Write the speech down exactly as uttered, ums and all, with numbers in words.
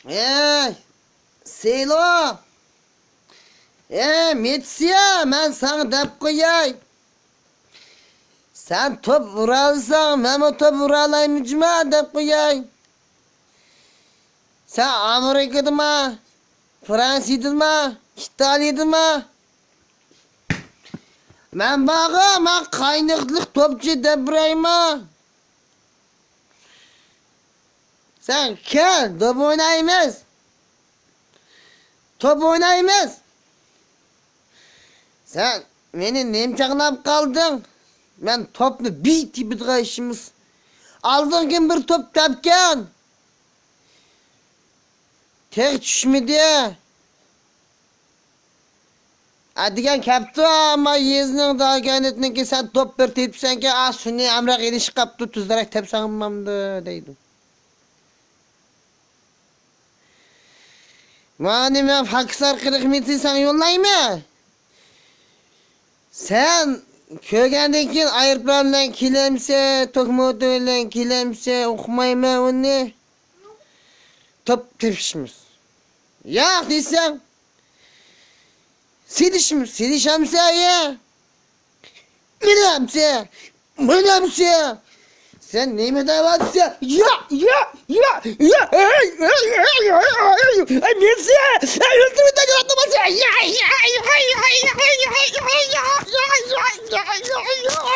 ئەي، سېلو! ئەي، مېتسىيە، مەن ساڭا دەپ قوياي. سەن توپ ئۇرالىساڭ، مەنمۇ توپ ئۇرالايمەن جۇما دەپ قوياي. سەن ئامېرىكىدىما؟ فرانسىيىدىما؟ ئىتالىيىدىما؟ مەن بارغۇ، مەن قاينىقلىق توپچى دەپ بېرەيمۇ؟ سەن كەل، دوپ ئوينايمىز. توپ ئوينايمىز. سەن مېنى نېمە چاغلاپ قالدىڭ؟ مەن توپنى بىر تېپىدىغان ئىشىمىز. ئالدىنقى كۈن بىر توپ تەپكەن. تېخى چۈشمىدى. ئەتىگەن كەپتۇ، ئەمما يېزىنىڭ داگەنتنىڭكى سەن توپ بىر تېپىپسەنكەن، ئا، سۈنئىي ئەمرەق ئېلىشىپ قاپتۇ، تۈزلۈرەك تەپسەڭ بولمامدۇ دەيدۇ. مانى مەن فاكس ئارقىلىق مېتسى ساڭا يوللايمەن. سەن كۆرگەندىن كېيىن ئايروپىلان بىلەن كېلەمسە، توك موتور بىلەن كېلەمسە، ئۇقمايمەن ئۇنى. توپ تېپىشمىز. ياق دېسەڭ، سېلىشمىز. سېلىشەمسە يا؟ مېنەمسە؟ مېنەمسە؟ سەن نېمە دەۋاتىسەن؟ يا، يا، يا، يا، ھەي، ھەي، ھەي، ھەي، ھەي، ھەي، مېنىسى! ھەي، ئۆلتۈرۈپ تاشلاپتىمەن سېنى! يا، يا، يا، يا، يا، يا، يا، يا، يا، يا، يا، يا، يا، يا.